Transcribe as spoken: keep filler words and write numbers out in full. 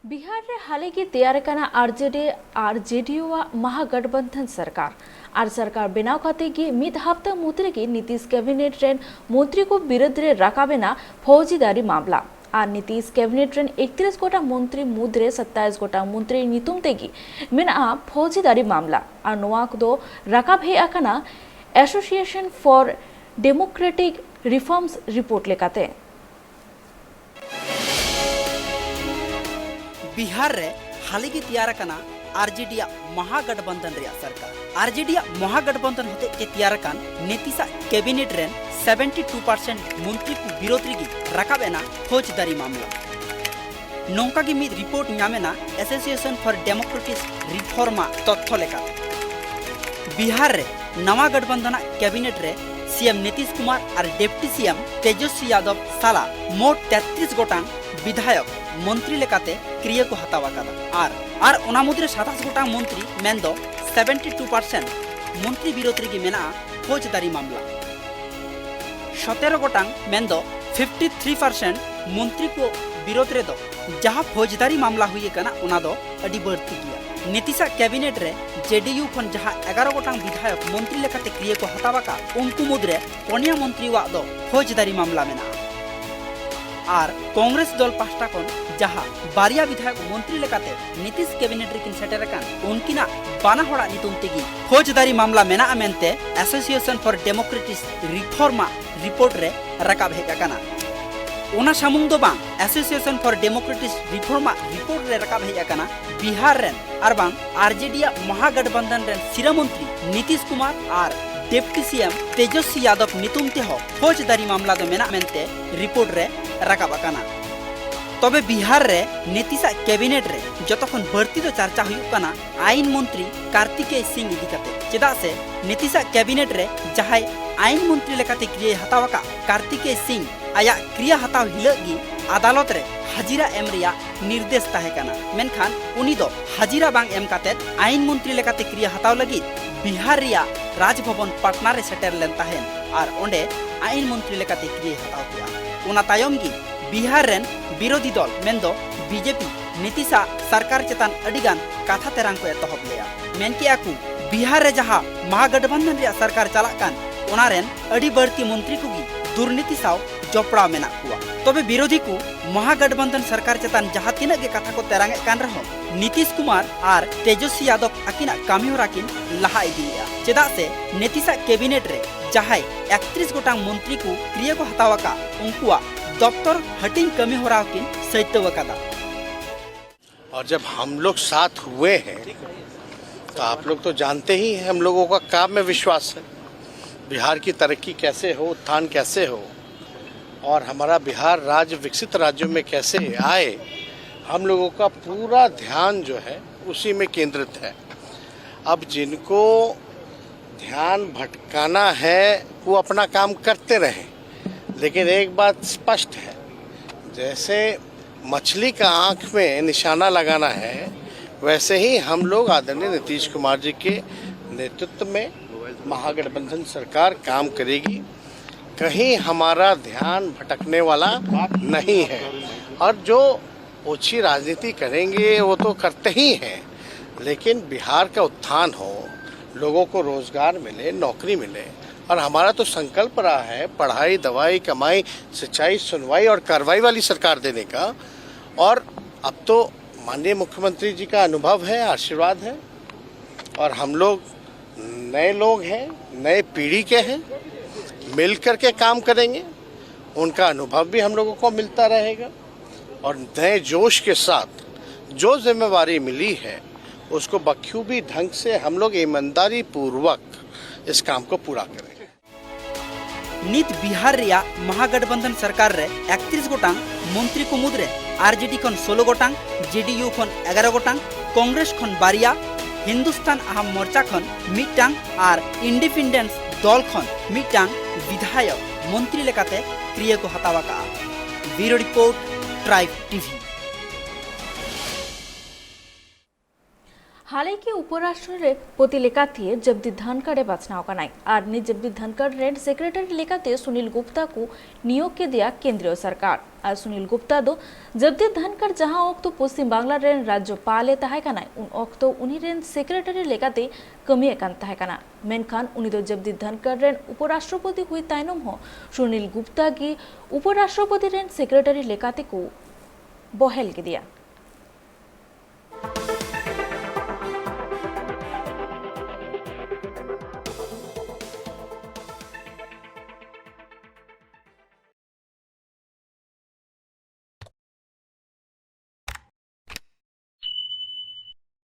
ᱵᱤᱦᱟᱨ ᱨᱮ ᱦᱟᱞᱮ ᱜᱮ ᱛᱮᱭᱟᱨ ᱟᱠᱟᱱᱟ ᱟᱨᱡᱮᱰᱤ ᱟᱨ ᱡᱮᱰᱤᱭᱩ ᱟᱜ ᱢᱟᱦᱟᱜᱟᱴᱵᱟᱱᱫᱷᱚᱱ ᱥᱚᱨᱠᱟᱨ᱾ ᱟᱨ ᱥᱚᱨᱠᱟᱨ ᱵᱮᱱᱟᱣ ᱠᱟᱛᱮ ᱜᱮ ᱢᱤᱫ ᱦᱟᱯᱛᱟ ᱢᱩᱫᱽ ᱨᱮᱜᱮ ᱱᱤᱛᱤᱥ ᱠᱮᱵᱤᱱᱮᱴ ᱨᱮᱱ ᱢᱚᱱᱛᱨᱤ ᱠᱚ ᱵᱤᱨᱩᱫᱽ ᱨᱮ ᱨᱟᱠᱟᱵ ᱮᱱᱟ ᱯᱷᱳᱡᱽᱫᱟᱨᱤ ᱢᱟᱢᱞᱟ᱾ ᱟᱨ ᱱᱤᱛᱤᱥ ᱠᱮᱵᱤᱱᱮᱴ ᱨᱮᱱ ᱮᱠᱛᱨᱤᱥ ᱜᱚᱴᱟᱝ ᱢᱚᱱᱛᱨᱤ ᱢᱩᱫᱽ ᱨᱮ ᱥᱟᱛᱟᱭᱤᱥ ᱜᱚᱴᱟᱝ ᱢᱚᱱᱛᱨᱤ ᱧᱩᱛᱩᱢ ᱛᱮᱜᱮ ᱢᱮᱱᱟᱜᱼᱟ ᱯᱷᱳᱡᱽᱫᱟᱨᱤ ᱢᱟᱢᱞᱟ᱾ ᱟᱨ ᱱᱚᱣᱟ ᱠᱚᱫᱚ ᱨᱟᱠᱟᱵ ᱦᱮᱡ ᱟᱠᱟᱱᱟ Association for Democratic Reforms report ᱞᱮᱠᱟᱛᱮ᱾ ᱵᱤᱦᱟᱨ ᱨᱮ ᱦᱟᱞᱮ ᱜᱮ ᱛᱮᱭᱟᱨ ᱟᱠᱟᱱᱟ ᱟᱨᱡᱮᱰᱤ ᱟᱜ ᱢᱚᱦᱟᱜᱟᱴᱵᱟᱱᱫᱷᱚᱱ ᱨᱮᱭᱟᱜ ᱥᱚᱨᱠᱟᱨ᱾ ᱟᱨᱡᱮᱰᱤ ᱟᱜ ᱢᱚᱦᱟᱜᱟᱴᱵᱟᱱᱫᱷᱚᱱ ᱦᱚᱛᱮᱡ ᱛᱮ ᱛᱮᱭᱟᱨ ᱟᱠᱟᱱ ᱱᱤᱛᱤᱥ ᱟᱜ ᱠᱮᱵᱤᱱᱮᱴ ᱨᱮᱱ ᱥᱮᱵᱷᱮᱱᱴᱤ ᱴᱩ ᱯᱟᱨᱥᱮᱱᱴ ᱢᱚᱱᱛᱨᱤ ᱠᱚ ᱵᱤᱨᱳᱫᱷ ᱨᱮᱜᱮ ᱨᱟᱠᱟᱵ ᱮᱱᱟ ᱯᱷᱳᱡᱽᱫᱟᱨᱤ ᱢᱟᱢᱞᱟ᱾ ᱱᱚᱝᱠᱟ ᱜᱮ ᱢᱤᱫ ᱨᱤᱯᱳᱨᱴ ᱧᱟᱢ ᱮᱱᱟ Association for Democratic Reform ᱟᱜ ᱛᱚᱛᱛᱷᱚ ᱞᱮᱠᱟᱛᱮ᱾ ᱵᱤᱦᱟᱨ ᱨᱮ ᱱᱟᱣᱟ ᱜᱟᱴᱵᱟᱱᱫᱷᱚᱱ ᱟᱜ ᱠᱮᱵᱤᱱᱮᱴ ᱨᱮ ᱥᱤ ᱮᱢ ᱱᱤᱛᱤᱥ ᱠᱩᱢᱟᱨ ᱟᱨ ᱰᱮᱯᱴᱤ ᱥᱤ ᱮᱢ ᱛᱮᱡᱚᱥᱣᱤ ᱭᱟᱫᱚᱵ ᱥᱟᱞᱟᱜ ᱢᱳᱴ ᱛᱮᱛᱨᱤᱥ ᱜᱚᱴᱟᱝ ᱵᱤᱫᱷᱟᱭᱚᱠ ᱢᱚᱱᱛᱨᱤ ᱞᱮᱠᱟᱛᱮ ᱠᱨᱤᱭᱟᱹ ᱠᱚ ᱦᱟᱛᱟᱣ ᱟᱠᱟᱫᱟ᱾ ᱟᱨ, ᱟᱨ ᱚᱱᱟ ᱢᱩᱫᱽᱨᱮ ᱥᱟᱛᱟᱥ ᱜᱚᱴᱟᱝ ᱢᱚᱱᱛᱨᱤ, ᱢᱮᱱᱫᱚ ᱥᱮᱵᱷᱮᱱᱴᱤ ᱴᱩ ᱯᱟᱨᱥᱮᱱᱴ ᱢᱚᱱᱛᱨᱤ ᱵᱤᱨᱳᱫᱷ ᱨᱮᱜᱮ ᱢᱮᱱᱟᱜᱼᱟ ᱯᱷᱳᱡᱽᱫᱟᱨᱤ ᱢᱟᱢᱞᱟ᱾ ᱥᱚᱛᱮᱨᱚ ᱜᱚᱴᱟᱝ, ᱢᱮᱱᱫᱚ ᱯᱷᱤᱯᱴᱤ ᱛᱷᱨᱤ ᱯᱟᱨᱥᱮᱱᱴ ᱢᱚᱱᱛᱨᱤ ᱠᱚ ᱵᱤᱨᱳᱫᱷ ᱨᱮᱫᱚ ᱡᱟᱦᱟᱸ ᱯᱷᱳᱡᱽᱫᱟᱨᱤ ᱢᱟᱢᱞᱟ ᱦᱩᱭ ᱟᱠᱟᱱᱟ, ᱚᱱᱟ ᱫᱚ ᱟᱹᱰᱤ ᱵᱟᱹᱲᱛᱤ ᱜᱮᱭᱟ᱾ ᱱᱤᱛᱤᱥᱟᱜ ᱠᱮᱵᱤᱱᱮᱴ ᱨᱮ ᱡᱮᱰᱤᱭᱩ ᱠᱷᱚᱱ ᱡᱟᱦᱟᱸ ᱮᱜᱟᱨᱚ ᱜᱚᱴᱟᱝ ᱵᱤᱫᱷᱟᱭᱚᱠ ᱢᱚᱱᱛᱨᱤ ᱞᱮᱠᱟᱛᱮ ᱠᱨᱤᱭᱟᱹ ᱠᱚ ᱦᱟᱛᱟᱣ ᱟᱠᱟᱫ, ᱩᱱᱠᱩ ᱢᱩᱫᱽᱨᱮ ᱯᱚᱱᱭᱟ ᱢᱚᱱᱛᱨᱤᱣᱟᱜ ᱫᱚ ᱯᱷᱳᱡᱽᱫᱟᱨᱤ ᱢᱟᱢᱞᱟ ᱢᱮᱱᱟᱜᱼᱟ᱾ ᱟᱨ ᱠᱚᱝᱜᱨᱮᱥ ᱫᱚᱞ ᱯᱟᱦᱴᱟ ᱠᱷᱚᱱ ᱡᱟᱦᱟᱸ ᱵᱟᱨᱭᱟ ᱵᱤᱫᱷᱟᱭᱚᱠ ᱢᱚᱱᱛᱨᱤ ᱞᱮᱠᱟᱛᱮ ᱱᱤᱛᱤᱥ ᱠᱮᱵᱤᱱᱮᱴ ᱨᱮᱠᱤᱱ ᱥᱮᱴᱮᱨ ᱟᱠᱟᱱ, ᱩᱱᱠᱤᱱᱟᱜ ᱵᱟᱱᱟ ᱦᱚᱲᱟᱜ ᱧᱩᱛᱩᱢ ᱛᱮᱜᱮ ᱯᱷᱳᱡᱽᱫᱟᱨᱤ ᱢᱟᱢᱞᱟ ᱢᱮᱱᱟᱜᱼᱟ ᱢᱮᱱᱛᱮ Association for Democratic Reform ᱟᱜ ᱨᱤᱯᱳᱨᱴ ᱨᱮ ᱨᱟᱠᱟᱵ ᱦᱮᱡ ᱟᱠᱟᱱᱟ᱾ ᱚᱱᱟ ᱥᱩᱢᱩᱝ ᱫᱚ ᱵᱟᱝ, Association for Democratic Reform ᱟᱜ ᱨᱤᱯᱳᱨᱴ ᱨᱮ ᱨᱟᱠᱟᱵ ᱦᱮᱡ ᱟᱠᱟᱱᱟ, ᱵᱤᱦᱟᱨ ᱨᱮᱱ ᱟᱨᱵᱟᱝ ᱟᱨᱡᱮᱰᱤ ᱟᱜ ᱢᱚᱦᱟᱜᱟᱴᱵᱟᱱᱫᱷᱚᱱ ᱨᱮᱱ ᱥᱤᱨᱟᱹ ᱢᱚᱱᱛᱨᱤ ᱱᱤᱛᱤᱥ ᱠᱩᱢᱟᱨ ᱟᱨ ᱰᱮᱯᱴᱤ ᱥᱤ ᱮᱢ ᱛᱮᱡᱚᱥᱣᱤ ᱭᱟᱫᱚᱵ ᱧᱩᱛᱩᱢ ᱛᱮᱦᱚᱸ ᱯᱷᱳᱡᱽᱫᱟᱨᱤ ᱢᱟᱢᱞᱟ ᱫᱚ ᱢᱮᱱᱟᱜ ᱢᱮᱱᱛᱮ ᱨᱤᱯᱳᱨᱴ ᱨᱮ ᱨᱟᱠᱟᱵ ᱟᱠᱟᱱᱟ᱾ ᱛᱚᱵᱮ ᱵᱤᱦᱟᱨ ᱨᱮ ᱱᱤᱛᱤᱥᱟᱜ ᱠᱮᱵᱤᱱᱮᱴ ᱨᱮ ᱡᱚᱛᱚ ᱠᱷᱚᱱ ᱵᱟᱹᱲᱛᱤ ᱫᱚ ᱪᱟᱨᱪᱟ ᱦᱩᱭᱩᱜ ᱠᱟᱱᱟ ᱟᱭᱤᱱ ᱢᱚᱱᱛᱨᱤ ᱠᱟᱨᱛᱤᱠᱮᱭ ᱥᱤᱝ ᱤᱫᱤ ᱠᱟᱛᱮ᱾ ᱪᱮᱫᱟᱜ ᱥᱮ ᱱᱤᱛᱤᱥᱟᱜ ᱠᱮᱵᱤᱱᱮᱴ ᱨᱮ ᱡᱟᱦᱟᱸᱭ ᱟᱭᱤᱱ ᱢᱚᱱᱛᱨᱤ ᱞᱮᱠᱟᱛᱮ ᱠᱨᱤᱭᱟᱹᱭ ᱦᱟᱛᱟᱣ ᱟᱠᱟᱫ ᱠᱟᱨᱛᱤᱠᱮᱭ ᱥᱤᱝ, ᱟᱭᱟᱜ ᱠᱨᱤᱭᱟᱹ ᱦᱟᱛᱟᱣ ᱦᱤᱞᱳᱜ ᱜᱮ ᱟᱫᱟᱞᱚᱛ ᱨᱮ ᱦᱟᱡᱤᱨᱟ ᱮᱢ ᱨᱮᱭᱟᱜ ᱱᱤᱨᱫᱮᱥ ᱛᱟᱦᱮᱸ ᱠᱟᱱᱟ᱾ ᱢᱮᱱᱠᱷᱟᱱ ᱩᱱᱤ ᱫᱚ ᱦᱟᱡᱤᱨᱟ ᱵᱟᱝ ᱮᱢ ᱠᱟᱛᱮ ᱟᱭᱤᱱ ᱢᱚᱱᱛᱨᱤ ᱞᱮᱠᱟᱛᱮ ᱠᱨᱤᱭᱟᱹ ᱦᱟᱛᱟᱣ ᱞᱟᱹᱜᱤᱫ ᱵᱤᱦᱟᱨ ᱨᱮᱭᱟᱜ ᱨᱟᱡᱽ ᱵᱷᱚᱵᱚᱱ ᱯᱟᱴᱱᱟ ᱨᱮ ᱥᱮᱴᱮᱨ ᱞᱮᱱ ᱛᱟᱦᱮᱸᱱ ᱟᱨ ᱚᱸᱰᱮ ᱟᱭᱤᱱ ᱢᱚᱱᱛᱨᱤ ᱞᱮᱠᱟᱛᱮ ᱠᱨᱤᱭᱟᱹᱭ ᱦᱟᱛᱟᱣ ᱠᱮᱫᱼᱟ᱾ ᱚᱱᱟ ᱛᱟᱭᱚᱢ ᱜᱮ ᱵᱤᱦᱟᱨ ᱨᱮᱱ ᱵᱤᱨᱳᱫᱷᱤ ᱫᱚᱞ ᱢᱮᱱᱫᱚ ᱵᱤᱡᱮᱯᱤ ᱱᱤᱛᱤᱥᱟᱜ ᱥᱚᱨᱠᱟᱨ ᱪᱮᱛᱟᱱ ᱟᱹᱰᱤ ᱜᱟᱱ ᱠᱟᱛᱷᱟ ᱛᱮᱨᱟᱝ ᱠᱚ ᱮᱛᱚᱦᱚᱵ ᱞᱮᱫᱼᱟ᱾ ᱢᱮᱱ ᱠᱮᱫᱼᱟ ᱠᱚ, ᱵᱤᱦᱟᱨ ᱨᱮ ᱡᱟᱦᱟᱸ ᱢᱚᱦᱟᱜᱚᱴᱵᱚᱱᱫᱷᱚᱱ ᱨᱮᱭᱟᱜ ᱥᱚᱨᱠᱟᱨ ᱪᱟᱞᱟᱜ ᱠᱟᱱ, ᱚᱱᱟ ᱨᱮᱱ ᱟᱹᱰᱤ ᱵᱟᱹᱲᱛᱤ ᱢᱚᱱᱛᱨᱤ ᱠᱚᱜᱮ ᱫᱩᱨᱱᱤᱛᱤ ᱥᱟᱶ ᱡᱚᱯᱲᱟᱣ ᱢᱮᱱᱟᱜ ᱠᱚᱣᱟ᱾ ᱛᱚᱵᱮ ᱵᱤᱨᱳᱫᱷᱤ ᱠᱚ ᱢᱚᱦᱟᱜᱚᱴᱵᱚᱱᱫᱷᱚᱱ ᱥᱚᱨᱠᱟᱨ ᱪᱮᱛᱟᱱ ᱡᱟᱦᱟᱸ ᱛᱤᱱᱟᱹᱜ ᱜᱮ ᱠᱟᱛᱷᱟ ᱠᱚ ᱛᱮᱨᱟᱝ ᱮᱫ ᱠᱟᱱ ᱨᱮᱦᱚᱸ, ᱱᱤᱛᱤᱥ ᱠᱩᱢᱟᱨ ᱟᱨ ᱛᱮᱡᱚᱥᱣᱤ ᱭᱟᱫᱚᱵ ᱟᱹᱠᱤᱱᱟᱜ ᱠᱟᱹᱢᱤᱦᱚᱨᱟ ᱠᱤᱱ ᱞᱟᱦᱟ ᱤᱫᱤᱭᱮᱫᱼᱟ᱾ ᱪᱮᱫᱟᱜ ᱥᱮ ᱱᱤᱛᱤᱥᱟᱜ ᱠᱮᱵᱤᱱᱮᱴ ᱨᱮ ᱡᱟᱦᱟᱸᱭ ᱮᱠᱛᱨᱤᱥ ᱜᱚᱴᱟᱝ ᱢᱚᱱᱛᱨᱤ ᱠᱚ ᱠᱨᱤᱭᱟᱹ ᱠᱚ ᱦᱟᱛᱟᱣ ᱟᱠᱟᱫ, ᱩᱱᱠᱩᱣᱟᱜ ᱫᱚᱯᱛᱚᱨ ᱦᱟᱹᱴᱤᱧ ᱠᱟᱹᱢᱤ ᱦᱚᱨᱟ ᱦᱚᱸᱠᱤᱱ ᱥᱟᱹᱭᱛᱟᱹᱣ ᱟᱠᱟᱫᱟ᱾ और जब हम लोग साथ हुए हैं तो आप लोग तो जानते ही हैं हम लोगों का काम में विश्वास है। बिहार की तरक्की कैसे हो, उत्थान कैसे हो और हमारा बिहार राज्य विकसित राज्यों में कैसे आए, हम लोगों का पूरा ध्यान जो है उसी में केंद्रित है। अब जिनको ध्यान भटकाना है वो अपना काम करते रहें, लेकिन एक बात स्पष्ट है, जैसे मछली का आंख में निशाना लगाना है, वैसे ही हम लोग आदरणीय नीतीश कुमार जी के नेतृत्व में महागठबंधन सरकार काम करेगी। कहीं हमारा ध्यान भटकने वाला नहीं है। और जो ओछी राजनीति करेंगे वो तो करते ही हैं, लेकिन बिहार का उत्थान हो, लोगों को रोजगार मिले, नौकरी मिले। और हमारा तो संकल्प रहा है पढ़ाई, दवाई, कमाई, सिंचाई, सुनवाई और कार्रवाई वाली सरकार देने का। और अब तो माननीय मुख्यमंत्री जी का अनुभव है, आशीर्वाद है, और हम लोग नए लोग हैं, नए पीढ़ी के हैं, मिल करके काम करेंगे। उनका अनुभव भी हम लोगों को मिलता रहेगा और नए जोश के साथ जो जिम्मेवारी मिली है उसको बखूबी ढंग से हम लोग ईमानदारी पूर्वक इस काम को पूरा करेंगे। ᱱᱤᱛ ᱵᱤᱦᱟᱨ ᱨᱮᱭᱟᱜ ᱢᱚᱦᱟᱜᱚᱴᱵᱚᱱᱫᱷᱚᱱ ᱥᱚᱨᱠᱟᱨ ᱨᱮ ᱮᱠᱛᱨᱤᱥ ᱜᱚᱴᱟᱝ ᱢᱚᱱᱛᱨᱤ ᱠᱚ ᱢᱩᱫᱽᱨᱮ ᱟᱨᱡᱮᱰᱤ ᱠᱷᱚᱱ ᱥᱳᱞᱳ ᱜᱚᱴᱟᱝ, ᱡᱮᱰᱤᱭᱩ ᱠᱷᱚᱱ ᱮᱜᱟᱨᱚ ᱜᱚᱴᱟᱝ, ᱠᱚᱝᱜᱨᱮᱥ ᱠᱷᱚᱱ ᱵᱟᱨᱭᱟ, ᱦᱤᱱᱫᱩᱥᱛᱟᱱ ᱟᱦᱟᱢ ᱢᱳᱨᱪᱟ ᱠᱷᱚᱱ ᱢᱤᱫᱴᱟᱝ ᱟᱨ ᱤᱱᱰᱤᱯᱮᱱᱰᱮᱱᱥ ᱫᱚᱞ ᱠᱷᱚᱱ ᱢᱤᱫᱴᱟᱝ ᱵᱤᱫᱷᱟᱭᱚᱠ ᱢᱚᱱᱛᱨᱤ ᱞᱮᱠᱟᱛᱮ ᱠᱨᱤᱭᱟᱹ ᱠᱚ ᱦᱟᱛᱟᱣ ᱟᱠᱟᱫᱼᱟ᱾ ᱵᱤᱭᱩᱨᱳ ᱨᱤᱯᱳᱨᱴ, ᱴᱨᱟᱭᱤᱵᱽ ᱴᱤᱵᱷᱤ᱾ ᱦᱟᱞᱮ ᱜᱮ ᱩᱯᱚᱨᱟᱥᱴᱨᱚᱯᱚᱛᱤ ᱞᱮᱠᱟᱛᱮ ᱡᱚᱜᱽᱫᱤᱯ ᱫᱷᱟᱱᱠᱟᱲ ᱮ ᱵᱟᱪᱷᱱᱟᱣ ᱠᱟᱱᱟᱭ ᱟᱨ ᱱᱤᱛ ᱡᱚᱜᱽᱫᱤᱯ ᱫᱷᱟᱱᱠᱟᱲ ᱨᱮᱱ ᱥᱮᱠᱨᱮᱴᱟᱨᱤ ᱞᱮᱠᱟᱛᱮ ᱥᱩᱱᱤᱞ ᱜᱩᱯᱛᱟ ᱠᱚ ᱱᱤᱭᱳᱜᱽ ᱠᱮᱫᱮᱭᱟ ᱠᱮᱱᱫᱨᱤᱭᱚ ᱥᱚᱨᱠᱟᱨ᱾ ᱟᱨ ᱥᱩᱱᱤᱞ ᱜᱩᱯᱛᱟ ᱫᱚ ᱡᱚᱜᱽᱫᱤᱯ ᱫᱷᱟᱱᱠᱟᱨ ᱡᱟᱦᱟᱸ ᱚᱠᱛᱚ ᱯᱚᱥᱪᱤᱢ ᱵᱟᱝᱞᱟ ᱨᱮᱱ ᱨᱟᱡᱽᱡᱚᱯᱟᱞ ᱮ ᱛᱟᱦᱮᱸ ᱠᱟᱱᱟᱭ, ᱩᱱ ᱚᱠᱛᱚ ᱩᱱᱤ ᱨᱮᱱ ᱥᱮᱠᱨᱮᱴᱟᱨᱤ ᱞᱮᱠᱟᱛᱮ ᱠᱟᱹᱢᱤᱭᱮᱫ ᱠᱟᱱ ᱛᱟᱦᱮᱸ ᱠᱟᱱᱟ᱾ ᱢᱮᱱᱠᱷᱟᱱ ᱩᱱᱤ ᱫᱚ ᱡᱚᱜᱽᱫᱤᱯ ᱫᱷᱟᱱᱠᱟᱨ ᱨᱮᱱ ᱩᱯᱚᱨᱟᱥᱴᱨᱚᱯᱚᱛᱤ ᱦᱩᱭ ᱛᱟᱭᱱᱚᱢ ᱦᱚᱸ ᱥᱩᱱᱤᱞ ᱜᱩᱯᱛᱟ ᱜᱮ ᱩᱯᱚᱨᱟᱥᱴᱨᱚᱯᱚᱛᱤ ᱨᱮᱱ ᱥᱮᱠᱨᱮᱴᱟᱨᱤ ᱞᱮᱠᱟᱛᱮ ᱠᱚ ᱵᱚᱦᱮᱞ ᱠᱮᱫᱮᱭᱟ᱾